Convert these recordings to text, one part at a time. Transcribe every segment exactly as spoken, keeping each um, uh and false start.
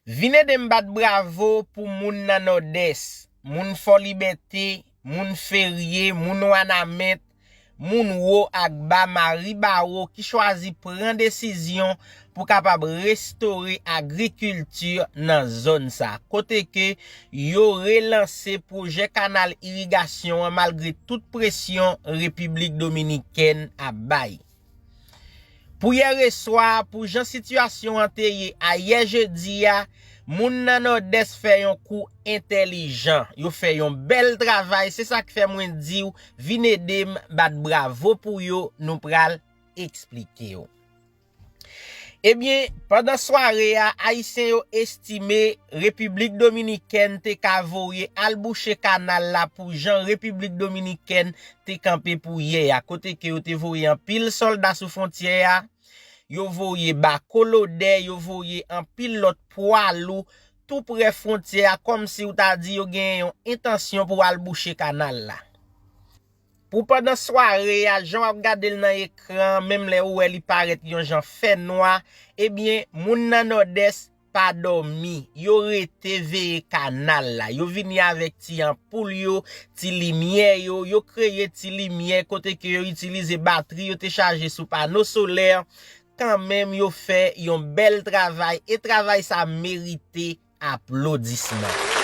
Vin ede m bat bravo pou moun nan Nòdès, moun Fò Libète, moun Ferye, moun Wanament, moun wo ak ba, Maribawo ki chwazi pran desizyon pou kapab restore agrikilti nan zòn sa, kote ke yo relanse pwojè kanal irigasyon an malgre tout presyon Repiblik Dominikèn ap bay. Pou yè reswa, pou jan sitiyasyon an te ye ayè jedi a, moun nan Nòdès fè yon kou entèlijan. Yo fè yon bèl travay, se sa k fè mwen di w, vin ede m bat bravo pou yo, nou pral eksplike w. Ebyen, pandan sware a, Ayisyen yo estime Repiblik Dominikèn te ka voye al bouche kanal la pou jan Repiblik Dominikèn te kanpe pou yè a, kote ke yo te voye anpil sòlda sou fwontyè a, yo voye bako lodè, yo voye anpil lòt pwa lou tou prè fwontyè a, kòmsi w ta di yo gen yon entansyon pou al bouche kanal la. Pou pandan sware a, jan w ap gade l nan ekran, menm lè ou wè li parèt yon jan fènwa, ebyen, moun nan Nòdès pa dòmi. Yo rete veye kanal la. Yo vini avèk ti anpoul yo, ti limyè yo. Yo kreye ti limyè kote ke yo itilize batri yo te chaje sou pano solè. Kanmenm, yo fè yon bèl travay e travay sa merite aplodisman.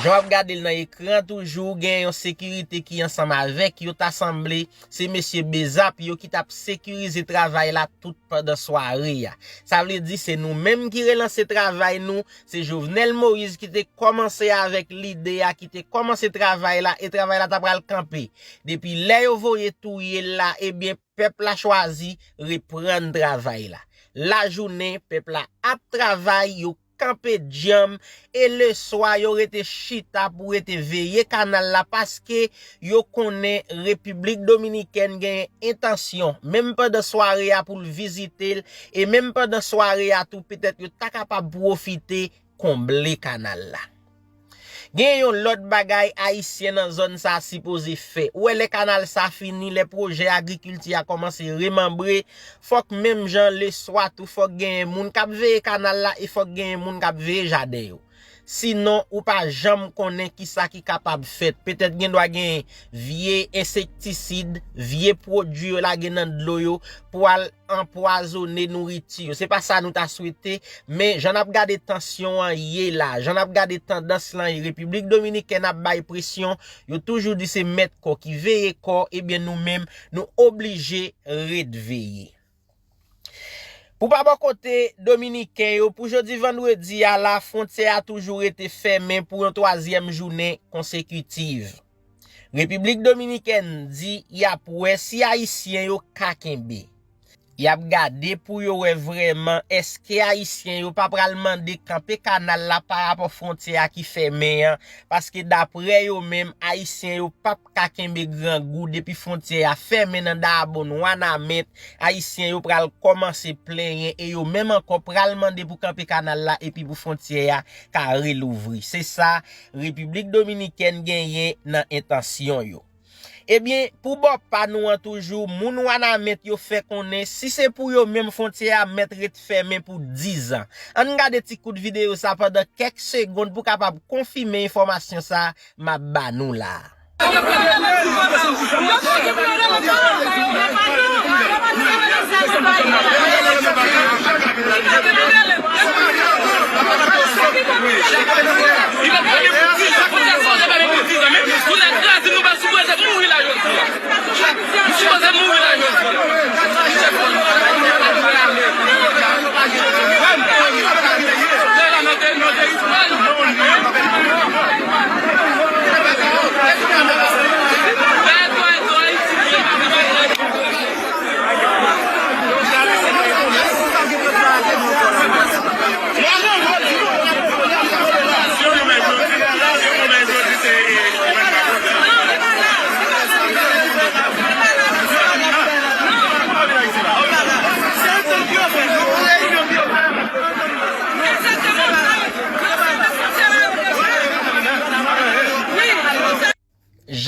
Jan w ap gade l nan ekran toujou, gen yon sekirite ki ansanm avèk yo, ta sanble se mesye Bezap yo ki t ap sekirize travay la tout pandan sware a. Sa vle di se nou menm ki relanse travay nou, se Jovenel Moïse ki te kòmanse avèk lide a, ki te kòmanse travay la, e travay la ta pral kanpe. Depi lè yo voye touye l la, ebyen, pèp la chwazi reprann travay la. Lajounen, pèp la ap travay, yo kanpe djanm, e leswa, yo rete chita pou rete veye kanal la, paske yo konnen Repiblik Dominikèn genyen entansyon, menm pandan sware a, pou l vizite l, e menm pandan sware a tou, petèt yo ta kapab pwofite konble kanal la. Gen yon lòt bagay Ayisyen nan zòn sa a sipoze fè. Ou wè, lè kanal sa fini, lè pwojè agrikilti a kòmanse remanbre, fòk menm jan leswa tou, fòk genyen moun k ap veye kanal la e fòk genyen moun k ap veye jaden yo. Sinon, ou pa janm konnen kisa ki kapab fèt. Petèt gen dwa gen vye ensektisid, vye pwodui yo lage nan dlo yo pou al anpwazonnen nouriti yo. Se pa sa nou ta swete, men jan n ap gade tansyon an ye la, jan n ap gade tandans lan ye, Repiblik Dominikèn ap bay presyon, yo toujou di se mèt kò ki veye kò, ebyen nou menm, nou oblije ret veye. Pou pa bò kote Dominiken yo, pou jodi vandredi a la, fwontyè a toujou rete fèmen pou yon twazyèm jounen konsekitiv. Repiblik Dominikèn di y ap wè si Ayisyen yo ka kenbe. Y ap gade pou yo wè vrèman èske Ayisyen yo pa pral mande kanpe kanal la parapò fwontyè a ki fèmen an, paske daprè yo menm, Ayisyen yo p ap ka kenbe grangou depi fwontyè a fèmen nan Dayabonn Wanament, Ayisyen yo pral kòmanse plenyen e yo menm ankò pral mande pou kanpe kanal la epi pou fwontyè a ka relouvri. Se sa Repiblik Dominikèn genyen nan entansyon yo. Ebyen, pou bò pa nou an toujou, moun Wanament yo fè konnen si se pou yo menm fwontyè a mèt ret fèmen pou dizan. Ann gade ti kout videyo sa pandan kèk segonn pou kapab konfime enfòmasyon sa m ap ba nou la a.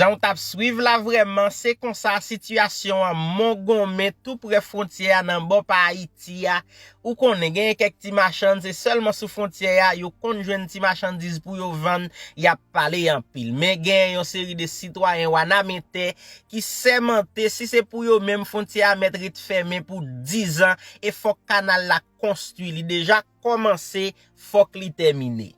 Jan w t ap swiv la vrèman, se konsa sitiyasyon an mongonmen tou prè fwontyè a nan bò pa Ayiti a. Ou konnen, genyen kèk ti machann, se sèlman sou fwontyè a yo konn jwenn ti machandiz pou yo vann, y ap pale anpil. Men genyen yon seri de sitwayen wanamentè ki sèmante, si se pou yo menm, fwontyè a mèt ret fèmen pou dizan, e fòk kanal la konstwi. Li deja kòmanse, fòk li tèmine.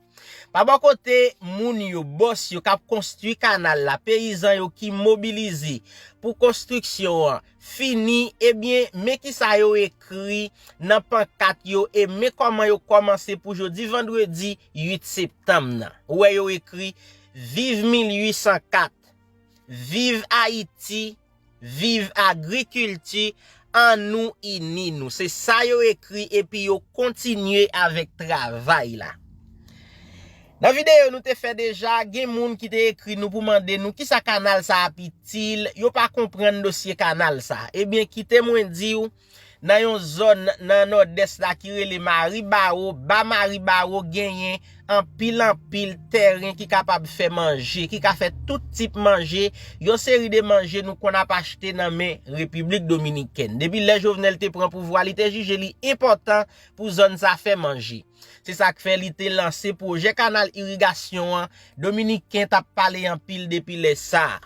Pa bò kote moun yo, bòs yo k ap konstwi kanal la, peyizan yo ki mobilize pou konstriksyon an fini, ebyen, men kisa yo ekri nan pankat yo, e men kòman yo kòmanse pou jodi vandredi uit septanm nan. Ou wè yo ekri: Viv mil uit san kat, viv Ayiti, viv agrikilti, annou ini nou. Se sa yo ekri, epi yo kontinye avèk travay la. Nan videyo nou te fè deja, gen moun ki te ekri nou pou mande nou kisa kanal sa ap itil, yo pa konprann dosye kanal sa. Ebyen, kite mwen di w, nan yon zòn nan Nòdès la ki rele Maribawo, ba Maribawo genyen anpil, anpil tèren ki kapab fè manje, ki ka fè tout tip manje, yon seri de manje nou konn ap achte nan men Repiblik Dominikèn. Depi lè Jovenel te pran pouvwa, li te jije li enpòtan pou zòn sa fè manje. Se sa k fè li te lanse pwojè kanal irigasyon an. Dominiken t ap pale anpil depi lè sa a.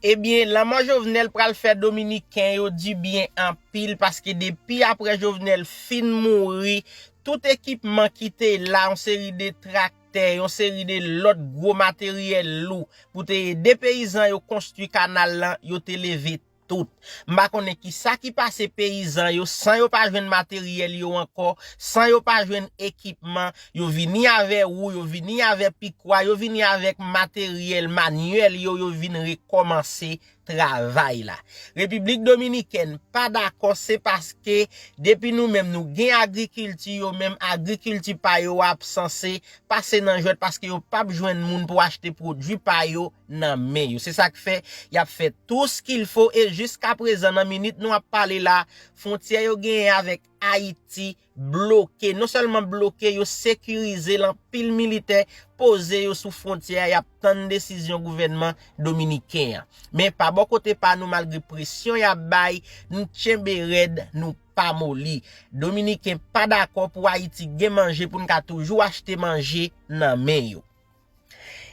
Ebyen, lanmò Jovenel pral fè Dominiken yo dibyen anpil, paske depi apre Jovenel fin mouri, tout ekipman ki te la, yon seri de traktè, yon seri de lòt gwo materyèl lou pou te ede peyizan yo konstwi kanal lan, yo te leve tout. M pa konnen kisa ki pase peyizan yo, san yo pa jwenn materyèl yo ankò, san yo pa jwenn ekipman, yo vini avè wou, yo vini avè pikwa, yo vini avèk materyèl manyèl yo, yo vin rekòmanse travay la. Repiblik Dominikèn pa dakò, se paske depi nou menm nou gen agrikilti, yo menm agrikilti pa yo ap sanse pase nan jwèt, paske yo p ap jwenn moun pou achte pwodui pa yo nan men yo. Se sa k fè y ap fè tou skilfo, e jiska prezan, nan minit nou ap pale la, fwontyè yo genyen avèk Ayiti bloke. Non sèlman bloke, yo sekirize l, anpil militè poze yo sou fwontyè a, y ap tann desizyon gouvènman dominiken an. Men pa bò kote pa nou, malgre presyon y ap bay, nou tchenbe rèd, nou pa moli. Dominiken pa dakò pou Ayiti gen manje, pou n ka toujou achte manje nan men yo.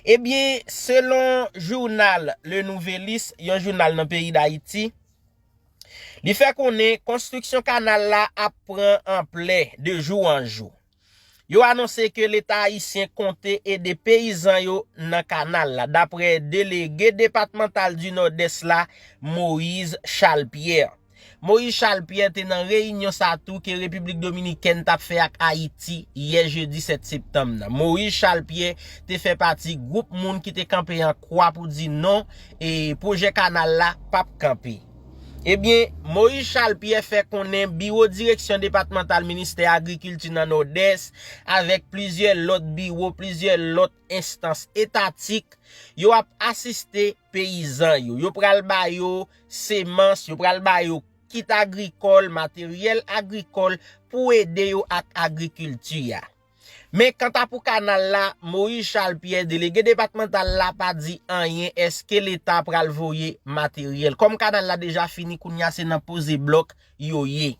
Ebyen, selon jounal Le Nouvelliste, yon jounal nan peyi Dayiti, li fè konnen konstriksyon kanal la ap pran anplè de jou an jou. Yo anonse ke Leta ayisyen konte ede peyizan yo nan kanal la, daprè delege depatmantal di Nòdès la, Moïse Charles Pierre. Moïse Charles Pierre te nan reyinyon sa tou ke Repiblik Dominikèn t ap fè ak Ayiti yè jedi sèt septanm nan. Moïse Charles Pierre te fè pati gwoup moun ki te kanpe an kwa pou di non, e pwojè kanal la p ap kanpe. Ebyen, Moïse Charles Pierre fè konnen biwo direksyon depatmantal ministè agrikilti nan Nòdès, avèk plizyè lòt biwo, plizyè lòt enstans etatik, yo ap asiste peyizan yo. Yo pral ba yo semans, yo pral ba yo kit agrikòl, materyèl agrikòl pou ede yo ak agrikilti a. Men kanta pou kanal la, Moïse Charles Pierre, delege depatmantal la, pa di anyen èske Leta pral voye materyèl. Kòm kanal la deja fini, kounye a se nan poze blòk yo ye.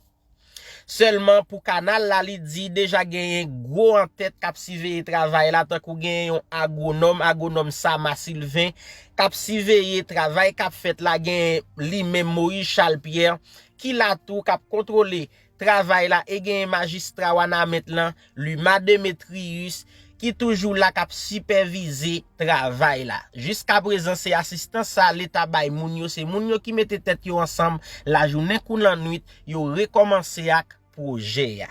Sèlman pou kanal la, li di deja genyen gwo antèt k ap siveye travay la, tankou genyen yon agwonòm, agwonòm Sama Sylvain, k ap siveye travay k ap fèt la, genyen li menm Moïse Charles Pierre, ki la tou, k ap kontwole travay la, e genyen majistra Wanament lan, Luma Demetrius, ki toujou la k ap sipèvize travay la. Jiska prezan, se asistans sa Leta bay moun yo, se moun yo ki mete tèt yo ansanm lajounen kou lannwit, yo rekòmanse ak pwojè a.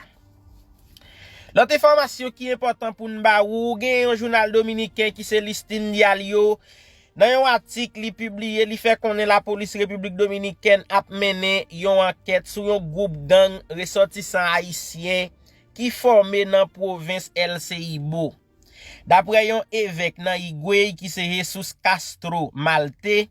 Lòt enfòmasyon ki enpòtan pou n ba ou, gen yon jounal dominiken ki se Listin Diario. Nan yon atik li pibliye, li fè konnen lapolis Repiblik Dominikèn ap mennen yon ankèt sou yon gwoup gang resòtisan ayisyen ki fòme nan pwovens El Seibo. Daprè yon evèk nan Higüey ki se Jesus Castro Malte,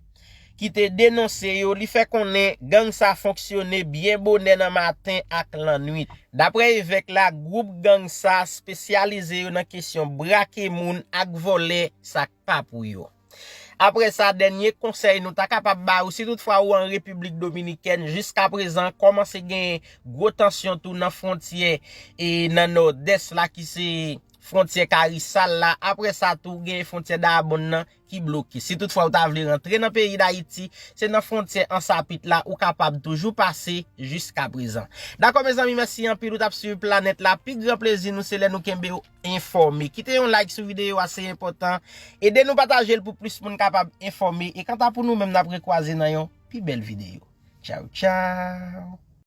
ki te denonse yo, li fè konnen gang sa fonksyone byen bonè nan maten ak lannwit. Daprè evèk la, gwoup gang sa espesyalize yo nan kesyon brake moun ak vòlè sa k pa pou yo. Apre sa, dènye konsèy nou ta kapab ba ou, si toutfwa ou an Repiblik Dominikèn, jiskaprezan kòmanse gen gwo tansyon tou nan fwontyè e nan Nòdès la ki se fwontyè Karisal la. Apre sa tou, gen fwontyè Dabonn nan ki bloke. Si toutfwa ou ta vle rantre nan peyi Dayiti, se nan fwontyè Ansapit la ou kapab toujou pase jiskaprezan. Dakò, mezanmi, mèsi anpil ou t ap swiv Planèt la. Pi gran plezi nou se lè nou kenbe w enfòme. Kite yon like sou videyo a, se enpòtan. Ede nou pataje l pou plis moun kapab enfòme. E kanta pou nou menm, n ap rekwaze nan yon pi bèl videyo. Tchaw, tchaw!